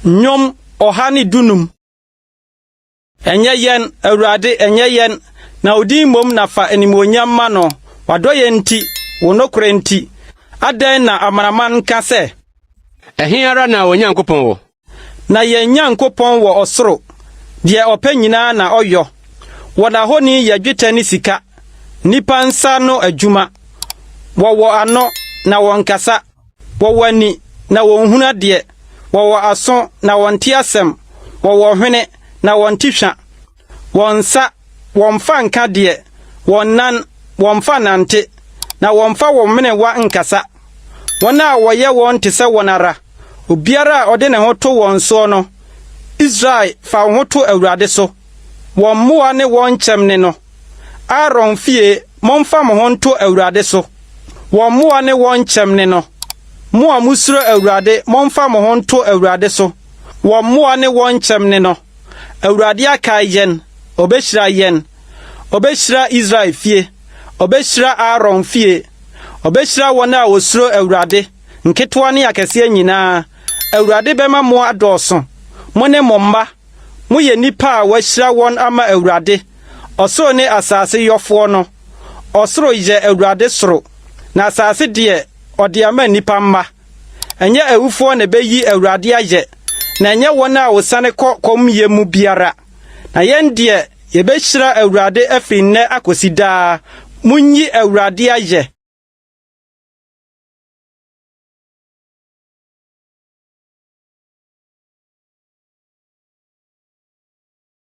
Nnwom 115. Ɛnyɛ yɛn, Awurade, ɛnyɛ yɛn, na wo din mmom na fa animuonyam ma no, w'adɔeɛ nti, wo nokorɛ nti. Adɛn na amanaman nka sɛ. Ɛhe ara na wɔn Nyankopɔn wɔ? Na yɛn Nyankopɔn wɔ ɔsoro, deɛ ɔpɛ nyinaa na ɔyɔ. Wɔn ahoni yɛ dwetɛ ne sika, nnipa nsa ano adwuma. Wɔwɔ ano, na wɔnkasa, wɔwɔ ani, na wɔnhunu adeɛ, wɔwɔ aso, na wɔnte asɛm, wɔwɔ hwene, na wɔnte hwa. Wɔn nsa, wɔmfa nka deɛ, wɔn nan, wɔmfa nnante, na wɔmfa wɔn menewa nkasa. Wɔn a wɔyɛ wɔn te sɛ wɔn ara, obiara a ɔde ne ho to wɔn soɔ no. Israel, fa wo ho to Awurade so. Wɔn mmoa ne wɔn kyɛm ne no. Aaron fie, momfa mo ho nto Awurade so. Wɔn mmoa ne wɔn kyɛm ne no. Mo a musuro Awurade, momfa mo ho nto Awurade so. Wɔn mmoa ne wɔn kyɛm ne no. Awurade akae yɛn, obehyira yɛn. Obehyira Israel fie, obehyira Aaron fie. Obehyira wɔn a wosuro Awurade, nketewa ne akɛseɛ nyinaa. Awurade bɛma mo adɔɔso, mo ne mo mma. Moyɛ nnipa a wɔahyira wɔn ama Awurade, ɔsoro ne asase yɔfoɔ no. Ɔsoro yɛ Awurade soro, na asase deɛ, ɔde ama nnipa mma. Ɛnyɛ awufoɔ na ɛbɛyi Awurade ayɛ, na ɛnyɛ wɔn a wɔsiane kɔ kommyɛ mu biara. Na yɛn deɛ, yɛbɛhyira Awurade afiri nnɛ akɔsi daa. Monyi Awurade ayɛ!